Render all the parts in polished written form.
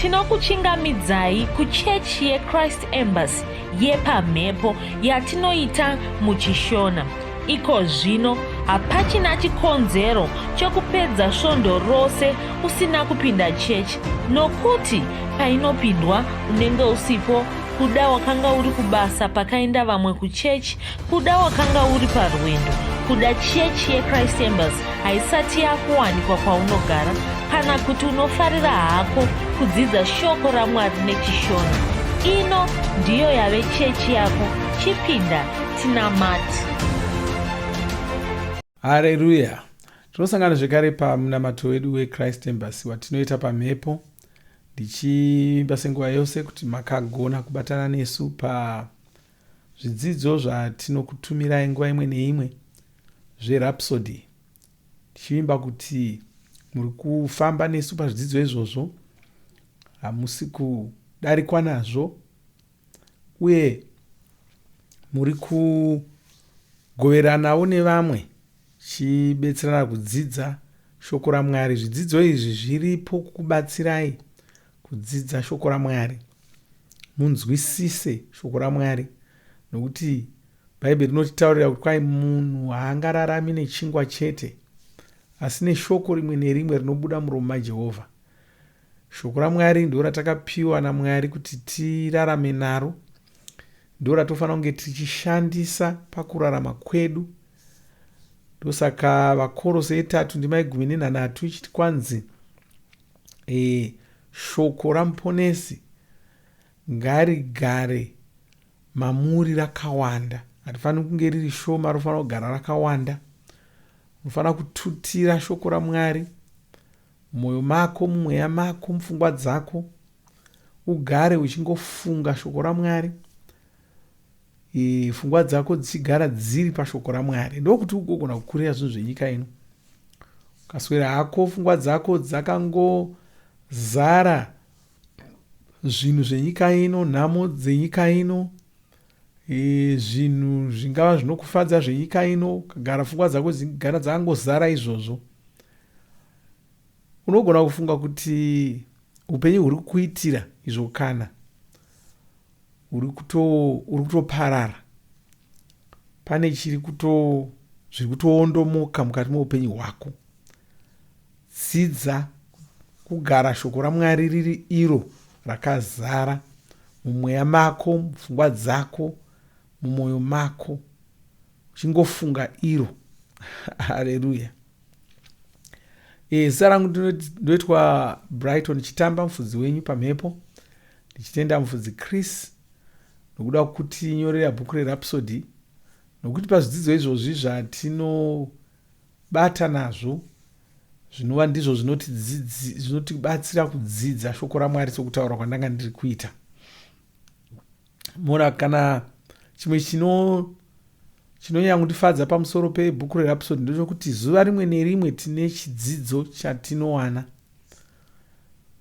Tinokuchingamidzai kuchechi yeChrist Embassy yepamhepo yatinoita muchiShona. Iko zvino hapachina chikonzero chekupedza svondo rose usina kupinda chechi nokuti painopindwa unenge usipo kuda wakanga uri kubasa pakaenda vamwe kuchechi kuda wakanga uri parwendo kuda chechi yechrist embassy haisati yakuwanikwa kwaunogara kana kuti unofarira hako kudzidza shoko ramwari nechishona ino ndiyo yave chechi yako chipinda tinamati Hareruya! Tinosangana zvekare pamunamato wedu weChrist Embassy watinoita pamhepo ndichiimba senguva yose kuti makagona kubatana nesu pazvidzidzo zvatinokutumirai nguva imwe neimwe zveRhapsody ndichivimba kuti muri kufamba nesu pazvidzidzo izvozvo hamusi kudarikwa nazvo uye muri kugoveranawo nevamwe chibetserana kudzidza shoko ramwari zvidzidzo izvi zviripo kukubatsirai kudzidza shoko ramwari munzwisise shoko ramwari nokuti bhaibheri rinotitaurira kuti kwai munhu haangararami nechingwa chete asi neshoko rimwe nerimwe rinobuda muromo majehovha Shoko raMwari ndo ratakapiwa naMwari kuti tirarame naro. Ndo ratofanira kunge tichishandisa pakurarama kwedu. Ndosaka vaKorose yetatu ndima yegumi nenhanhatu ichiti kwanzi e, shoko ramuponesi ngarigare mamuri rakawanda. Harifaniri kunge riri shoma, rofanira kugara rakawanda. Unofanira kututira shoko raMwari Mumoyo mako, mumweya mako, mupfungwa dzako, ugare uchingofunga shoko raMwari. E, pfungwa dzako dzichigara dziri pashoko raMwari ndokuti ugogona kukurira zvinhu zvenyika ino. Ukaswera hako pfungwa dzako dzakangozara zvinhu zvenyika ino, nhamo dzenyika ino, e, zvinhu zvingava zvinokufadza zvenyika ino, ukagara pfungwa dzako dzigara dzakangozara izvozvo Unogona kufunga kuti upenyu huri kukuitira izvo kana uri kutoparara. Pane chiri kuto zviri kutoondomoka mukati meupenyu hwako. Dzidza kugara shoko raMwari riri iro rakazara mumweya mako, mupfungwa dzako, mumwoyo mako. Uchingofunga iro. Haleluya. E, zita rangu ndoitwa Brighton Chitamba, mufudzi wenyu pamhepo, ndichitenda mufudzi Chris nokuda kutinyorera bhuku reRhapsody, nokuti pazvidzidzo izvozvi zvatinobata nazvo zvinova ndizvo zvinotibatsira kudzidza shoko raMwari sokutaura kwandanga ndiri kuita. Mona kana chimwe chino chinonyanya kundifadza pamusoro pebhuku rerhapsody ndechokuti zuva rimwe nerimwe tine chidzidzo chatinowana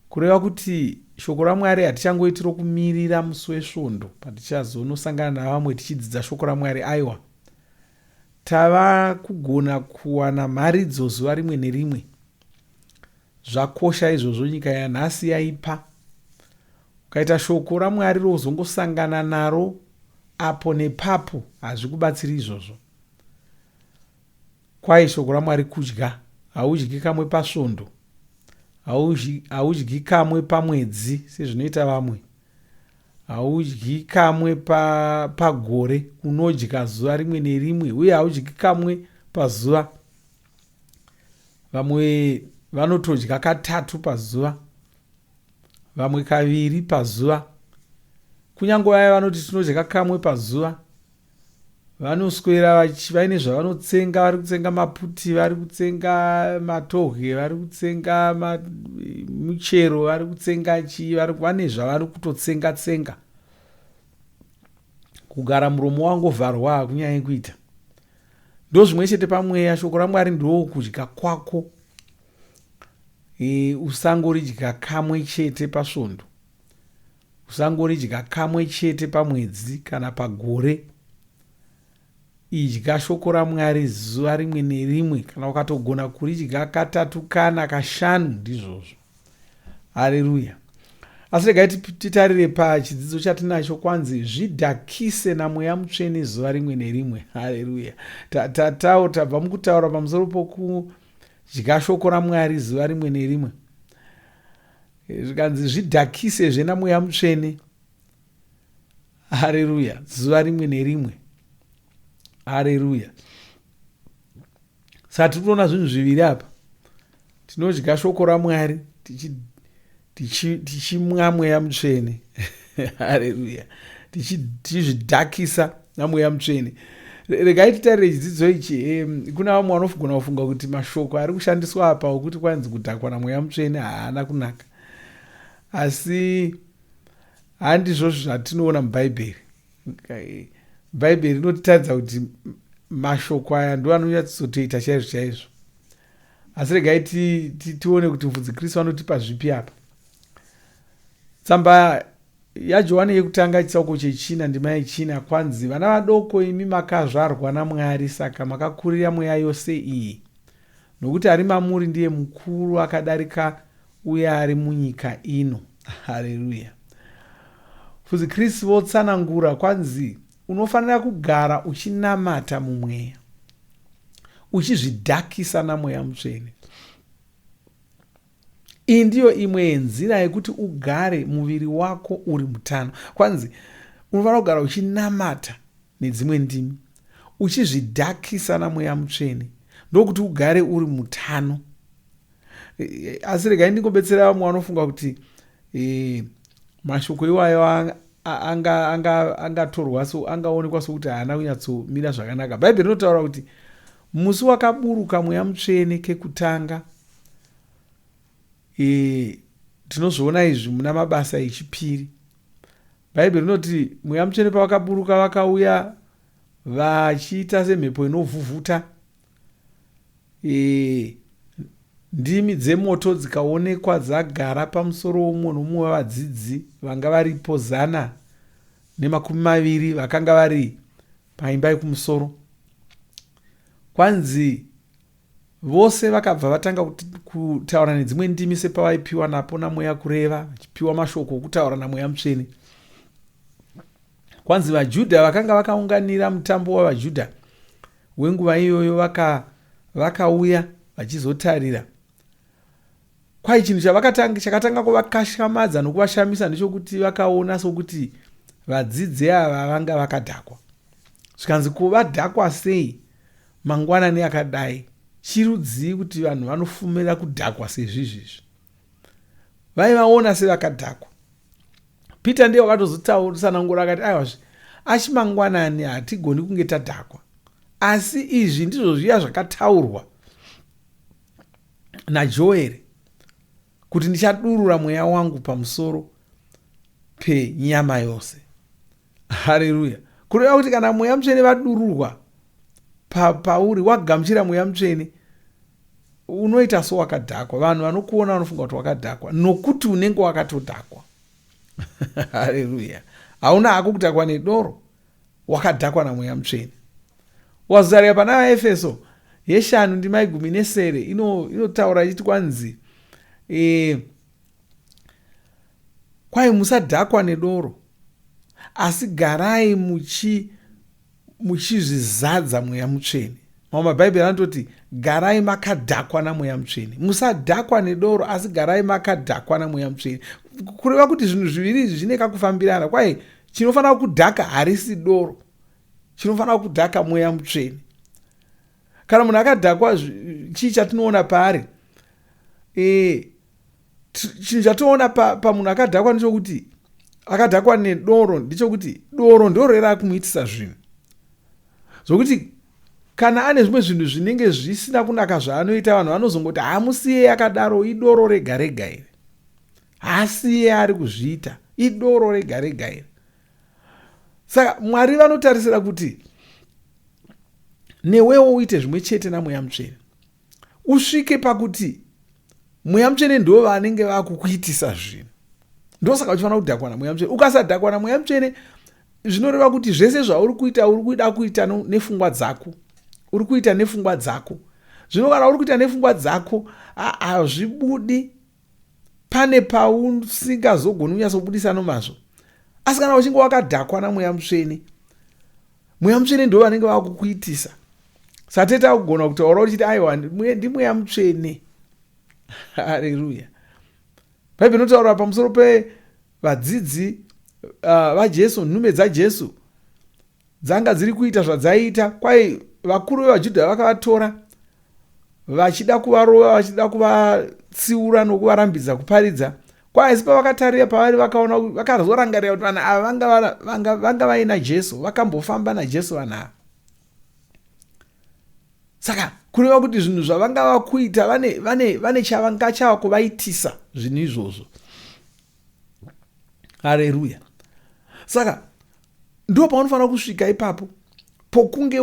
kureva kuti shoko ramwari hatichangoiti rokumirira musi wesvondo patichazonosangana navamwe tichidzidza shoko ramwari aiwa tava kugona kuwana mharidzo zuva rimwe nerimwe zvakosha izvozvo nyika yanhasi yaipa Ukaita shoko raMwari rozongosangana naro apo nepapo hazvikubatsiri izvozvo. Kwai shoko raMwari kudya haudyi kamwe pasvondo haudyi kamwe pamwedzi sezvinoita vamwe haudyi kamwe pagore pa unodya zuva rimwe nerimwe uye haudyi kamwe pazuva vamwe vanotodya katatu pazuva vamwe kaviri pazuva. Kunyange vaya vanoti tinodya kamwe pazuva vanoswera vaine zvavanotsenga, vari kutsenga maputi, vari kutsenga matohwe, vari kutsenga michero, vari kutsenga chii, vane zvavari kutotsenga tsenga. Kugara muromo wangovharwa hakunyanyi kuita. Ndozvimwe chete pamweya, shoko raMwari ndokudya kwako. E, usangoridya kamwe chete pasvondo usangoridya kamwe chete pamwedzi kana pagore idya shoko ramwari zuva rimwe nerimwe kana ukatogona kuridya katatu kana kashanu ndizvozvo hareruya Asi regai titarire pachidzidzo chatinacho kwanzi zvidhakise namweya mutsvene zuva rimwe nerimwe. Hareruya. Tabva mukutaura pamusoro pokudya shoko raMwari zuva rimwe nerimwe. Zvikanzi zvidhakisezve namweya mutsvene. Hareruya. Zuva rimwe nerimwe. Hareruya. Saka tiri kutoona zvinhu zviviri apa. Tinodya shoko raMwari tichimwa mweya mutsvene. Hareruya. Tichizvidhakisa namweya mutsvene. Regai titarire chidzidzo ichi. Kuna vamwe vanogona kufunga kuti mashoko ari kushandiswa apa okuti kwanzi kudhakwa namweya mutsvene haana kunaka. Asi handizvo zvatinoona muBhaibheri. Bhaibheri rinotitaridza kuti mashoko aya ndo anonyatsotoita chaizvo chaizvo. Asi regai tione kuti mufudzi Kristu anotipa zvipi apa. Tsamba yaJohani yekutanga chitsauko chechina ndima yechina kwanzi vana vadoko imi makazvarwa naMwari saka makakurira mweya yose iyi nokuti ari mamuri ndiye mukuru akadarika uye ari munyika ino. Haleluya. Mufudzi Chris votsanangura kwanzi unofanira kugara uchinamata mumweya uchizvidhakisa namweya mutsvene. Iyi ndiyo imwe yenzira yekuti ugare muviri wako uri mutano. Kwanzi unofanira kugara uchinamata nedzimwe ndimi uchizvidhakisa namweya mutsvene ndokuti ugare uri mutano. Asi regai ndingobetsera vamwe vanofunga kuti mashoko iwayo angatorwa so angaonekwa sokuti haana kunyatsomira zvakanaka. Bhaibheri rinotaura kuti musi wakaburuka mweya mutsvene kekutanga, tinozviona izvi muna Mabasa echipiri. Bhaibheri rinoti mweya mutsvene pavakaburuka vakauya vachiita semhepo inovhuvhuta. Ndimi dzemoto dzikaonekwa dzagara pamusoro womumwe nomumwe wavadzidzi vanga varipo 120 vakanga vari paimba yekumusoro. Kwanzi vose vakabva vatanga kutaura nedzimwe ndimi sepavaipiwa napo namweya kureva, vachipiwa mashoko okutaura namweya mutsvene. Kwanzi vaJudha vakanga vakaunganira mutambo wavaJudha wenguva iyoyo vakauya vachizotarira. Kwai chinhu chakatanga kuvakashyamadza nokuvashamisa ndechokuti vakaona sokuti vadzidzi ava vanga vakadhakwa. Zvikanzi kuvadhakwa sei mangwanani akadai? Chirudzii kuti vanhu vanofumira kudhakwa sezvizvizvi? Vaivaona sevakadhakwa. Peter ndiye wakatozotsanangura akati aiwazve achimangwanani hatigoni kunge tadhakwa. Asi izvi ndizvo zviya zvakataurwa naJoeri kuti ndichadurura mweya wangu pamusoro penyama yose. Haleluya. Kureva kuti kana mweya mutsvene vadururwa pauri, wagamuchira mweya mutsvene, unoita sowakadhakwa. Vanhu vanokuona vanofunga kuti wakadhakwa nokuti unenge wakatodhakwa. Haleluya. Hauna hako kudhakwa nedoro, wakadhakwa namweya mutsvene. Wazarira pana vaEfeso yeshanu ndima yegumi nesere inotaura ichiti kwanzi kwai musadhakwa nedoro asi garai muchizvizadza mweya mutsvene. Mamwe mabhaibheri anototi garai makadhakwa namweya mutsvene. Musadhakwa nedoro asi garai makadhakwa namweya mutsvene. Kureva kuti zvinhu zviviri izvi zvine kakufambirana. Kwai chinofanira kudhaka harisi doro, chinofanira kudhaka mweya mutsvene. Kana munhu akadhakwa chii chatinoona paari? Chinhu chatinoona pamunhu akadhakwa ndechokuti akadhakwa nedoro ndechokuti doro ndiro rera kumuitisa zvinhu. Zvokuti kana ane zvimwe zvinhu zvinenge zvisina kunaka zvaanoita, vanhu vanozongoti hamusiye akadaro, idoro rega rega iri. Haasiye ari kuzviita, idoro rega rega iri. Saka Mwari vanotarisira kuti newewo uite zvimwe chete namweya mutsvene. Usvike pakuti mweya mutsvene ndo vanenge vakukuitisa zvinhu. Ndosaka uchifanira kudhakwa namweya mutsvene. Ukasadhakwa namweya mutsvene zvinoreva kuti zvese zvauri kuita uri kuida kuita nefungwa dzako. Uri kuita nefungwa dzako. Zvino kana uri kuita nefungwa dzako hazvibudi. Pane pausingazogoni kunyatsobudisa nomazvo. Asi kana uchinge wakadhakwa namweya mutsvene, mweya mutsvene ndo vanenge vakukuitisa. Satete akugona kutaura uchiti aiwa ndimweya mutsvene. Hareruya. Bhaibheri inotaura pamusoro pevadzidzi vaJesu, nhume dzaJesu dzanga dziri kuita zvadzaiita. Kwai vakuru vevaJudha vakavatora vachida kuvarova, vachida kuvatsiura nokuvarambidza kuparidza. Kwai asi pavakatarira pavari vakaona, vakazorangarira kuti vanhu ava vanga vaina Jesu, vakambofamba naJesu vanhu ava. Saka kureva kuti zvinhu zvavanga vakuita vane chavanga chava kuvaitisa zvinhu izvozvo. Hareruya. Saka ndo paunofanira kusvika ipapo pokunge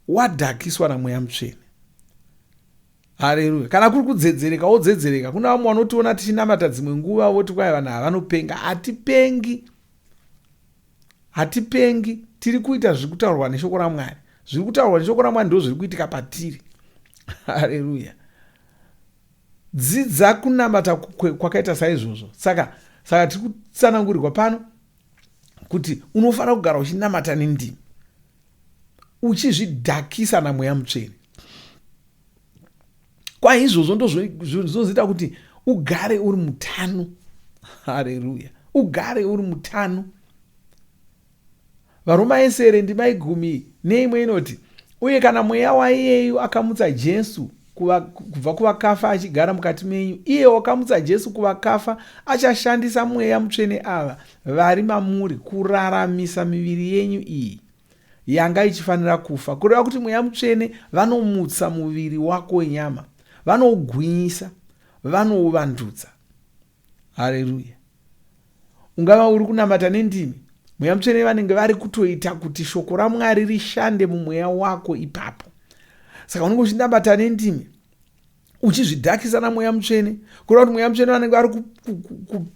wadhakiswa namweya mutsvene. Hareruya. Kana kuri kudzedzereka, wodzedzereka. Kuna vamwe vanotiona tichinamata dzimwe nguva voti kwai vanhu ava vanopenga. Hatipengi. Hatipengi. Tiri kuita zviri kutaurwa neshoko raMwari. Zviri kutaurwa neshoko raMwari ndo zviri kuitika patiri. Hareruya. Dzidza kunamata kwakaita saizvozvo. Saka tiri kutsanangurirwa pano kuti unofanira kugara uchinamata nendimi, uchizvidhakisa namweya mutsvene. Kwaizvozvo ndozvinozoita kuti ugare uri mutano. Hareruya. Ugare uri mutano. VaRoma yesere ndima igumi neimwe inoti, uye kana mweya waiyeyu akamutsa Jesu kubva kuvakafa achigara mukati menyu, iye wakamutsa Jesu kuvakafa achashandisa mweya mutsvene ava vari mamuri kuraramisa miviri yenyu iyi yanga ichifanira kufa. Kureva kuti mweya mutsvene vanomutsa muviri wako wenyama, vanougwinyisa, vanouvandudza. Hareruya. Ungava uri kunamata nendimi, mweya mutsvene vanenge vari kutoita kuti shoko raMwari rishande mumweya wako ipapo. Saka unenge uchinamata nendimi uchizvidhakisa namweya mutsvene, kureva kuti mweya mutsvene vanenge vari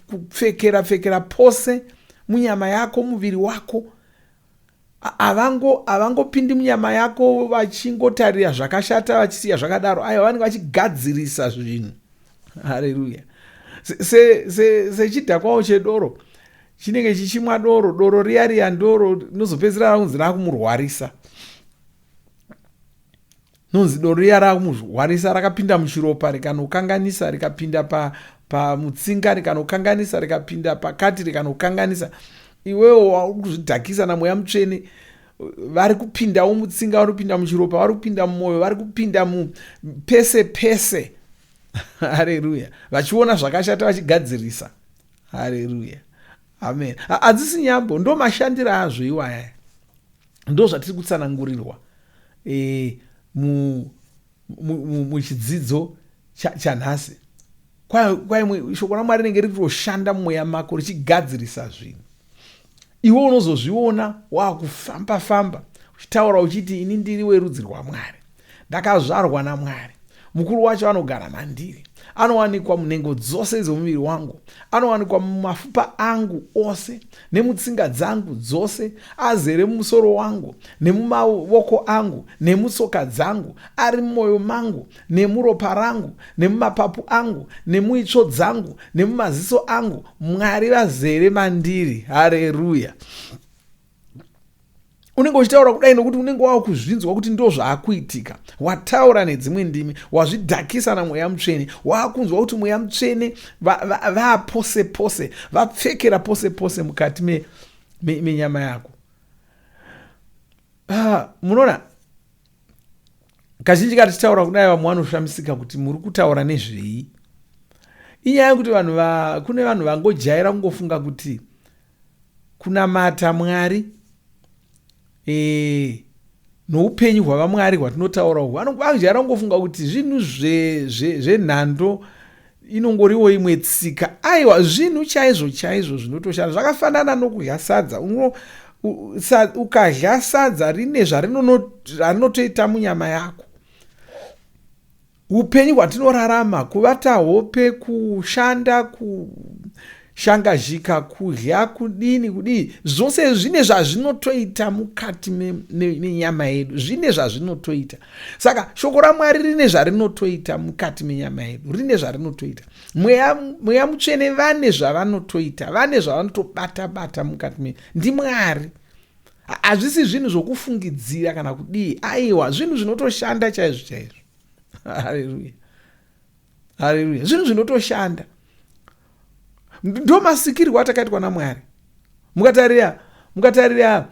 kupfekera pfekera pose munyama yako, muviri wako. Havangopindi munyama yako vachingotarira zvakashata vachisiya zvakadaro. Aiwa, vanenge vachigadzirisa zvinhu. Hareruya. Sechidhakwawo chedoro chinenge chichimwa doro, doro riya riya ndoro rinozopedzisira rakunzi rakumurwarisa. Nonzi doro riya rakumurwarisa, rakapinda muchiropa rikanokanganisa, rikapinda pamutsinga rikanokanganisa, rikapinda pakati rikanokanganisa. Iwewo wauri kuzvidhakisa namweya mutsvene, vari kupindawo mutsinga, vari kupinda muchiropa, vari kupinda mumwoyo, vari kupinda pese pese. Hareruya. Vachiona zvakashata vachigadzirisa. Hareruya. Amen. Hadzisi nyambo, ndo mashandiro azvo iwaya. Ndo zvatiri kutsanangurirwa muchidzidzo chanhasi. Kwai shoko raMwari rinenge riri kutoshanda mumweya mako richigadzirisa zvinhu. Iwe unozozviona wakufamba famba uchitaura uchiti ini ndiri werudzi rwaMwari, ndakazvarwa naMwari, mukuru wacho anogara mandiri, anowanikwa munhengo dzose dzomuviri wangu, anowanikwa mumafupa angu ose nemutsinga dzangu dzose, azere mumusoro wangu nemumavoko angu nemutsoka dzangu, ari mumwoyo mangu nemuropa rangu nemumapapu angu nemuitsvo dzangu nemumaziso angu. Mwari vazere mandiri. Hareruya. Unenge uchitaura kudai nokuti unenge wava kuzvinzwa kuti ndo zvaakuitika. Wataura nedzimwe ndimi, wazvidhakisa namweya mutsvene, waakunzwa kuti mweya mutsvene vaapose pose, vapfekera pose pose mukati menyama yako. Munoona, kazhinji kati tichitaura kudai vamwe vanoshamisika kuti muri kutaura nezvei. Inyaya yekuti kune vanhu vangojaira kungofunga kuti kunamata Mwari noupenyu hwavaMwari hwatinotaura uhu, vangojaira kungofunga kuti zvinhu zvenhando inongoriwo imwe tsika. Aiwa, zvinhu chaizvo chaizvo zvinotoshanda. Zvakafanana nokudya sadza. Ukadya sadza rine zvarinotoita munyama yako. Upenyu hwatinorarama, kuvata hope, kushanda, Shangazhika, kudya, kudini kudii, zvose zvine zvazvinotoita mukati menyama yedu, zvine zvazvinotoita. Saka shoko raMwari rine zvarinotoita mukati menyama yedu, rine zvarinotoita. Mweya Mutsvene vane zvavanotoita, vane zvavanotobata bata mukati me ndiMwari. Hazvisi zvinhu zvokufungidzira kana kudii, aiwa, zvinhu zvinotoshanda chaizvo chaizvo. Haleluya, haleluya. Zvinhu zvinotoshanda, ndo masikirwo atakaitwa naMwari. Mukatarira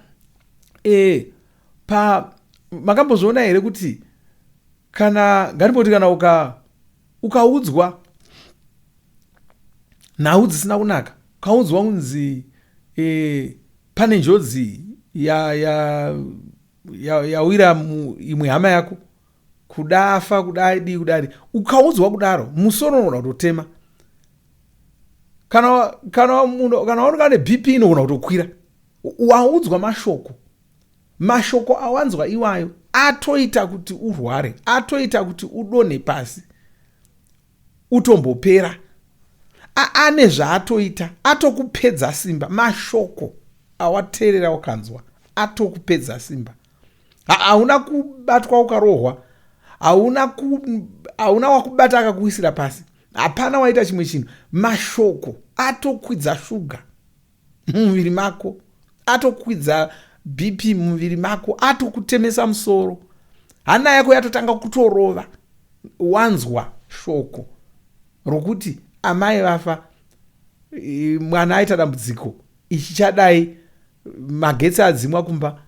pa makambozviona here kuti kana ngatimboti kana ukaudzwa nhau dzisina kunaka, ukaudzwa kunzi pane njodzi yawira imwe hama yako, kuda afa, kuda dii, kudari, ukaudzwa kudaro, musoro unogona kutotema. Kana munhu kana waoneka neBP inogona kutokwira. Waudzwa mashoko awanzwa iwayo atoita kuti urware, atoita kuti udonhe pasi, utombopera. Ane zvaatoita, atokupedza simba. Mashoko awateerera, ukanzwa, atokupedza simba. Hauna kubatwa ukarohwa, hauna wakubata akakuwisira pasi, hapana waita chimwe chinhu. Mashoko atokwidza shuga mumuviri mako, atokwidza BP mumuviri mako, atokutemesa musoro, hana yako yatotanga kutorova. Wanzwa shoko rokuti amai vafa, mwana aita dambudziko, ichi chadai, magetsi adzimwa kumba,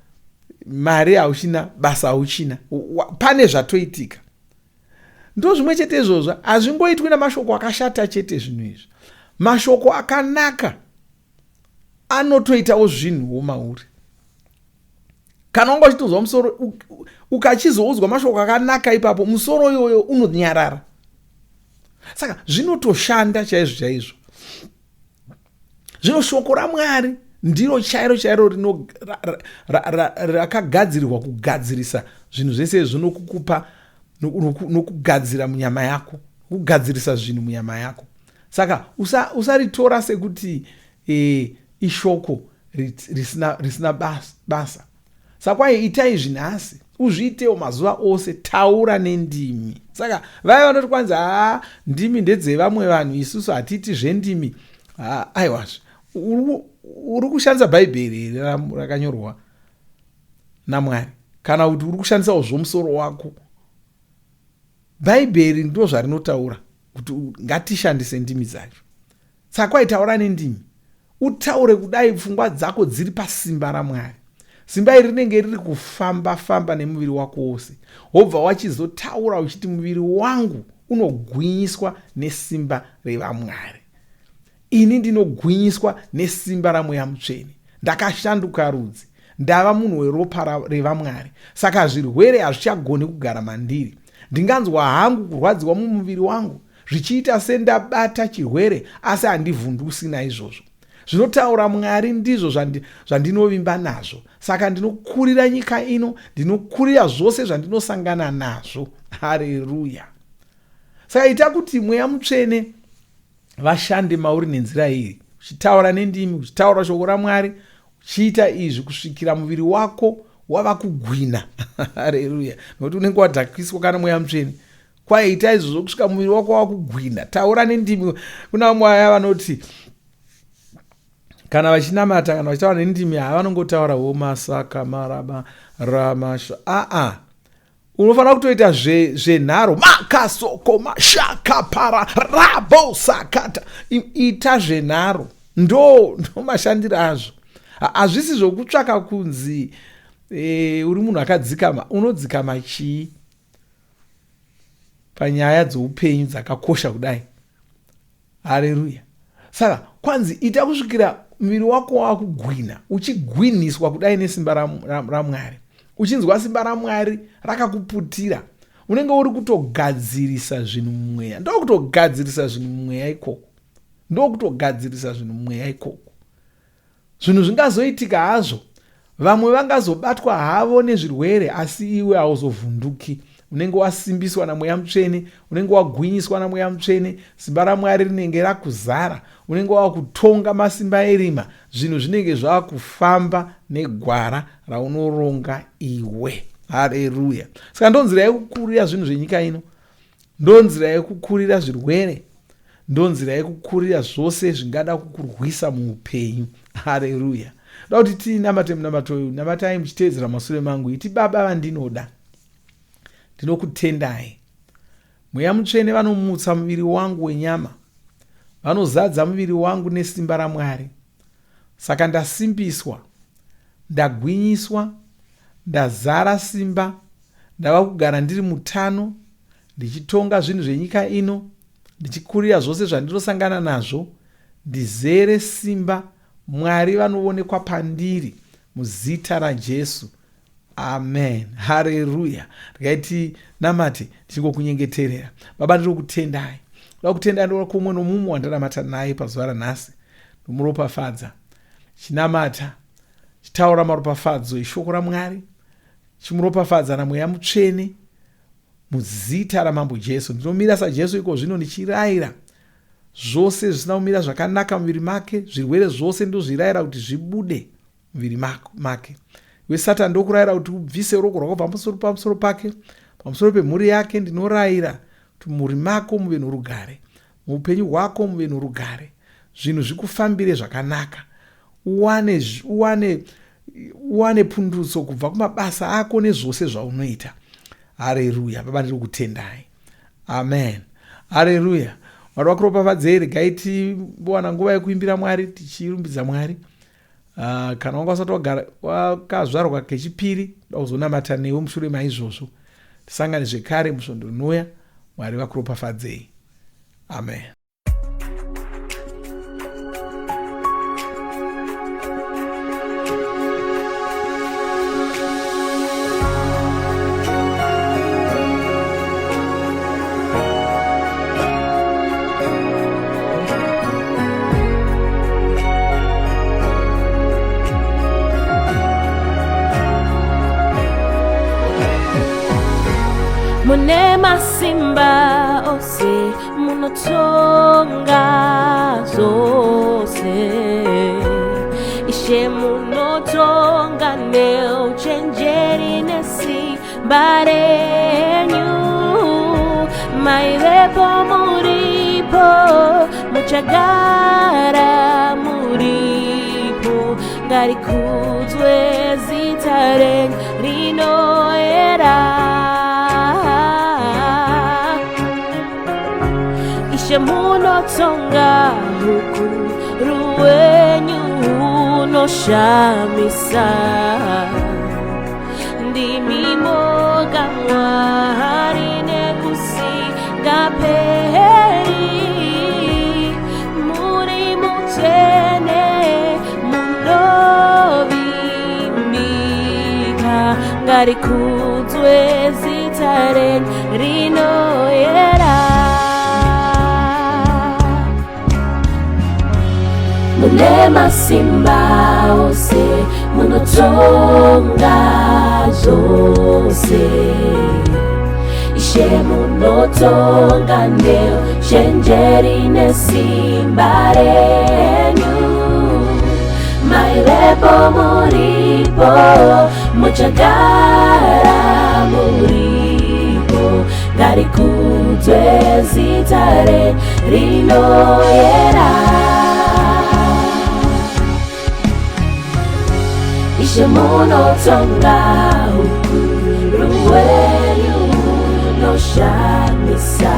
mari hauchina, basa hauchina, pane zvatoitika. Ndo zvimwe chete izvozvo, hazvingoitwi namashoko akashata chete zvinhu izvi. Mashoko akanaka anotoitawo zvinhuwo mauri. Kana wanga uchitonzwa musoro, ukachizoudzwa mashoko akanaka ipapo, musoro iyoyo unonyarara. Saka zvinotoshanda chaizvo chaizvo. Zvino shoko raMwari ndiro chairo chairo rino rakagadzirirwa kugadzirisa zvinhu zvese izvo, nokukupa nokugadzira munyama yako, kugadzirisa zvinhu munyama yako. Saka usaritora sekuti ishoko risina basa. Saka kwai itai izvi nhasi, uzviitewo mazuva ose, taura nendimi. Saka vaya vanoti kwanzi haa, ndimi ndedzevamwe vanhu, isusu hatiiti zvendimi, aiwazve, uri kushandisa Bhaibheri here rakanyorwa naMwari, kana kuti uri kushandisawo zvomusoro wako? Bhaibheri ndo zvarinotaura kuti ngatishandise ndimi dzacho. Saka kwaitaura nendimi, utaure kudai pfungwa dzako dziri pasimba raMwari. Simba iri rinenge riri kufamba famba nemuviri wako wose, wobva wachizotaura uchiti, muviri wangu unogwinyiswa nesimba revaMwari, ini ndinogwinyiswa nesimba raMweya Mutsvene, ndakashanduka rudzi, ndava munhu weropa revaMwari, saka zvirwere hazvichagoni kugara mandiri. Ndinganzwa hangu kurwadziwa mumuviri wangu, zvichiita sendabata chirwere, asi handivhundusi naizvozvo. Zvinotaura Mwari ndizvo zvandinovimba nazvo. Saka ndinokurira nyika ino, ndinokurira zvose zvandinosangana nazvo. Hareruya. Saka ita kuti Mweya Mutsvene vashande mauri nenzira iyi, uchitaura nendimi, uchitaura shoko raMwari, uchiita izvi kusvikira muviri wako wava kugwina. Hareruya. Nokuti unenge wadhakiswa kana Mweya Mutsvene. Kwaita izvozvo kusvika muviri wako wakugwina. Taura nendimi. Kuna vamwe vaya vanoti kana vachinamata, kana vachitaura nendimi, havanongotaura womasaka maraba ramasha. Aa, unofanira kutoita zvenharo, makasoko mashakapara rabosakata. Ita zvenharo, ndo mashandiro azvo. Hazvisi zvokutsvaka kunzi uri munhu akadzikama. Unodzikama chii panyaya dzoupenyu dzakakosha kudai? Hareruya. Saka kwanzi ita kusvikira muviri wako wakugwina, uchigwiniswa kudai nesimba raMwari, uchinzwa simba raMwari rakakuputira. Unenge uri kutogadzirisa zvinhu mumweya. Ndokutogadzirisa zvinhu mumweya ikoko, ndokutogadzirisa zvinhu mumweya ikoko. Zvinhu zvingazoitika hazvo, vamwe vangazobatwa havo nezvirwere, asi iwe hauzovhunduki. Unenge wasimbiswa naMweya Mutsvene, unenge wagwinyiswa naMweya Mutsvene, simba raMwari rinenge rakuzara, unenge wava kutonga masimba erima, zvinhu zvinenge zvava kufamba negwara raunoronga iwe. Hareruya! Saka ndonzira yekukurira zvinhu zvenyika ino, ndonzira yekukurira zvirwere, ndonzira yekukurira zvose zvingada kukurwisa muupenyu. Hareruya! Da kuti tinamate munamato uyu, namatai muchiteedzera masure mangu, iti Baba vandinoda, ndinokutendai. Mweya Mutsvene vanomutsa muviri wangu wenyama, vanozadza muviri wangu nesimba raMwari. Saka ndasimbiswa, ndagwinyiswa, ndazara simba, ndava kugara ndiri mutano, ndichitonga zvinhu zvenyika ino, ndichikurira zvose zvandinosangana nazvo, ndizere simba, Mwari vanovonekwa pandiri muzita raJesu. Amen. Hareruya. Regai tinamate tichingokunyengeterera. Baba, ndinokutendai. Ndoda kutenda ndoda kumwe nomumwe wandanamata naye pazuva ranhasi. Ndomuropafadza. Chinamata. Chitaura maropafadzo eshoko raMwari. Chimuropafadza naMweya Mutsvene. Muzita raMambo Jesu. Ndinomira saJesu iko zvino ndichirayira zvose zvisina kumira zvakanaka muviri make, zvirwere zvose ndozvirayira kuti zvibude muviri make. Iwe Satani ndokurayira kuti ubvise ruoko rwako pamusoro pamusoro pake, pamusoro pemhuri yake. Ndinorayira kuti mumhuri mako muve norugare, muupenyu hwako muve norugare, zvinhu zvikufambire zvakanaka, uwane uwane uwane pundutso kubva kumabasa ako nezvose zvaunoita. Hareruya. Baba, ndiri kutendai. Amen. Hareruya. Mwari vakuropafadzei. Regai timbowana nguva yekuimbira Mwari tichirumbidza Mwari. Kana wanga usati wakazvarwa kechipiri, da kuzonamata newe mushure maizvozvo. Tisangane zvekare musvondo rinouya. Mwari vakuropafadzei. Amen. Mune masimba ose, munotonga zvose. Ishe, munotonga neuchenjeri nesimba renyu. Maivepo, muripo, muchagara muripo. Ngarikudzwe zita renyu rinoera. Ishe, munotonga, hukuru hwenyu hunoshamisa. Ndimi moga Mwari nekusingaperi. Muri mutsvene, munovimbika. Ngarikudzwe zita renyu rinoyera. Mune masimba ose, munotonga zvose. Ishe, munotonga neuchenjeri nesimba renyu. Maivepo, muripo, muchagara muripo. Ngarikudzwe zita renyu rinoyera. Ishe, munotonga, hukuru hwenyu hunoshamisa.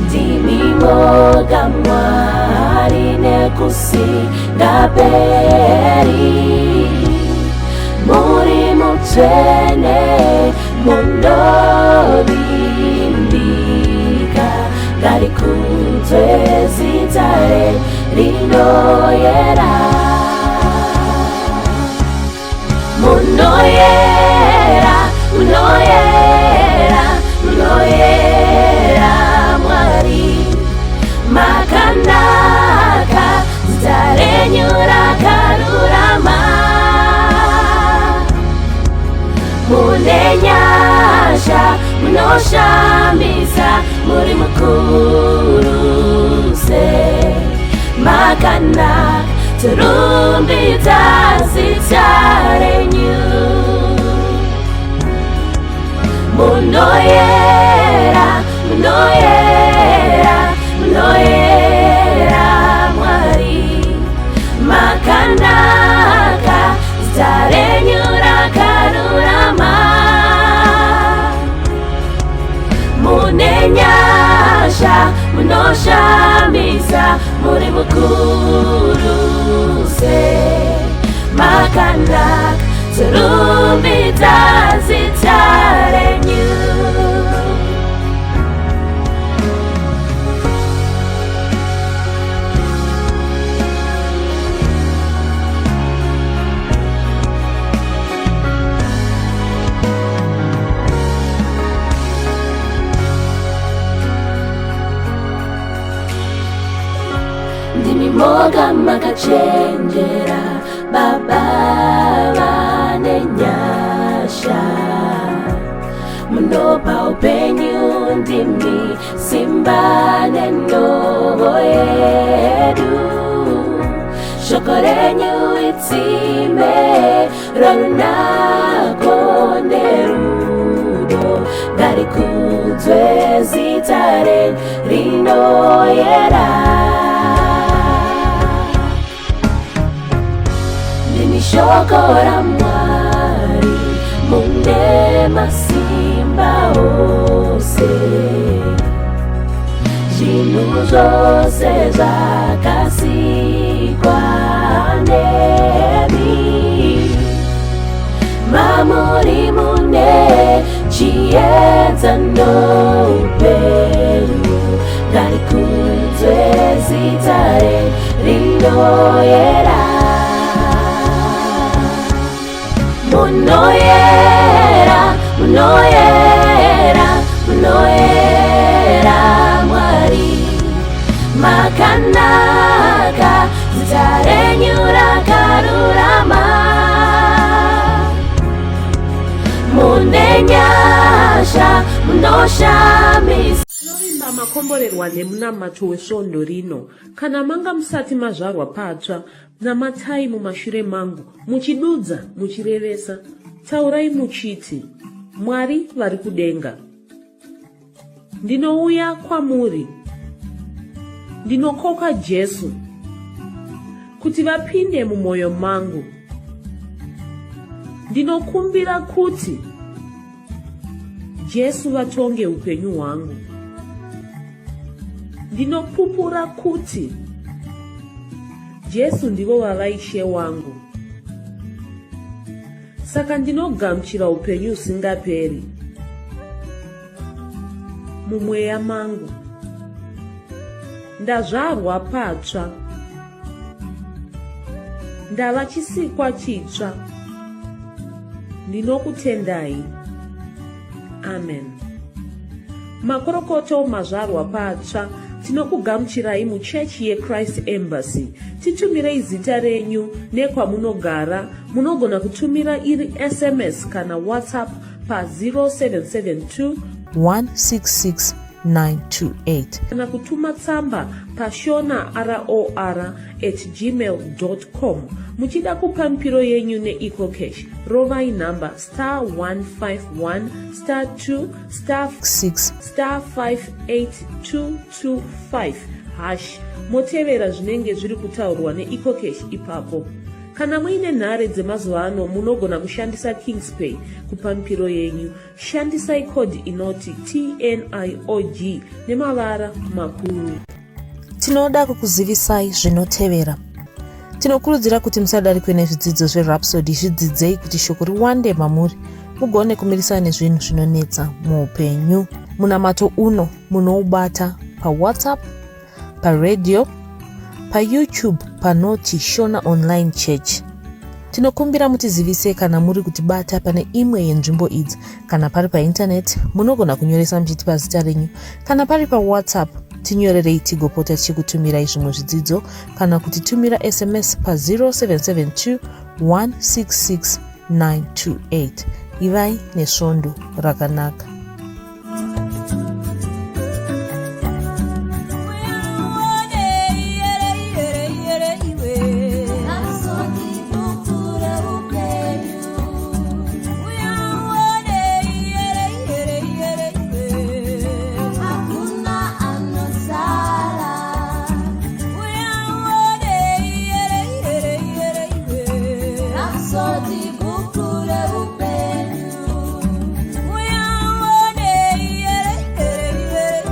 Ndimi moga Mwari nekusingaperi. Muri mutsvene, munovimbika. Ngarikudzwe zita renyu rinoyera. Munoyera, munoyera, munoyera Mwari. Makanaka, zita renyu rakarurama. Mune nyasha. nyasha, munoshamisa, muri mukuru se. Makanaka, torumbidza zita renyu. Munoyera, munoyera, munoyera Mwari. Makanaka, zita renyu rakarurama. Mune nyasha, munoshamisa, muri mukuru se. Makanaka, torumbidza zita renyu. Ndimi moga makachenjera, Baba vane nyasha, munopa upenyu, ndimi simba nenhovo yedu. Shoko renyu itsime rorunako nerudo, ngarikudzwe zita renyu rinoyera. Ndimi shoko raMwari, mune masimba ose, zvinhu zvose zvakasikwa nemi. Mamuri mune chiedza noupenyu, ngarikudzwe zita renyu rinoyera. Munoyera, munoyera, munoyera Mwari. Makanaka, zita renyu rakarurama. Mune nyasha, munoshamisa. Tinovimba makomborerwa nemunamato wesvondo rino. Kana manga musati mazvarwa patsva, namatai mumashure mangu, muchidudza, muchirevesa. Taurai muchiti, Mwari vari kudenga, ndinouya kwamuri. Ndinokoka Jesu kuti vapinde mumwoyo mangu. Ndinokumbira kuti Jesu vatonge upenyu hwangu. Ndinopupura kuti Jesu ndivo vava Ishe wangu. Saka ndinogamuchira upenyu husingaperi mumweya mangu. Ndazvarwa patsva. Ndava chisikwa chitsva. Ndinokutendai. Amen. Makorokoto mazvarwa patsva. Tinokugamuchirai muchechi yeChrist Embassy. Titumirei zita renyu nekwamunogara. Munogona kutumira iri SMS kana WhatsApp pa 0772 166 928 kana kutuma tsamba pashona ror at gmail com. Muchida kupa mipiro yenyu neEcoCash, rovai nhamba star 151 star 2 star 6 star 58225 hash, motevera zvinenge zviri kutaurwa neEcoCash ipapo. Kana muine nhare dzemazuva ano, munogona kushandisa Kingspay kupa mipiro yenyu. Shandisai code inoti TNIOG nemavara makuru. Tinoda kukuzivisai zvinotevera. Tinokurudzira kuti musadarikwe nezvidzidzo zveRhapsody, zvidzidzei kuti shoko riwande mamuri mugone kumirisana nezvinhu zvinonetsa muupenyu. Munamato uno munoubata paWhatsApp, paradio, paYouTube panoti Shona Online Church. Tinokumbira mutizivise kana muri kutibata pane imwe yenzvimbo idzi. Kana pari paintaneti, munogona kunyoresa muchitipa zita renyu. Kana pari paWhatsApp, tinyorerei tigopota tichikutumirai zvimwe zvidzidzo kana kutitumira SMS pa 0772 166 928. Ivai nesvondo rakanaka.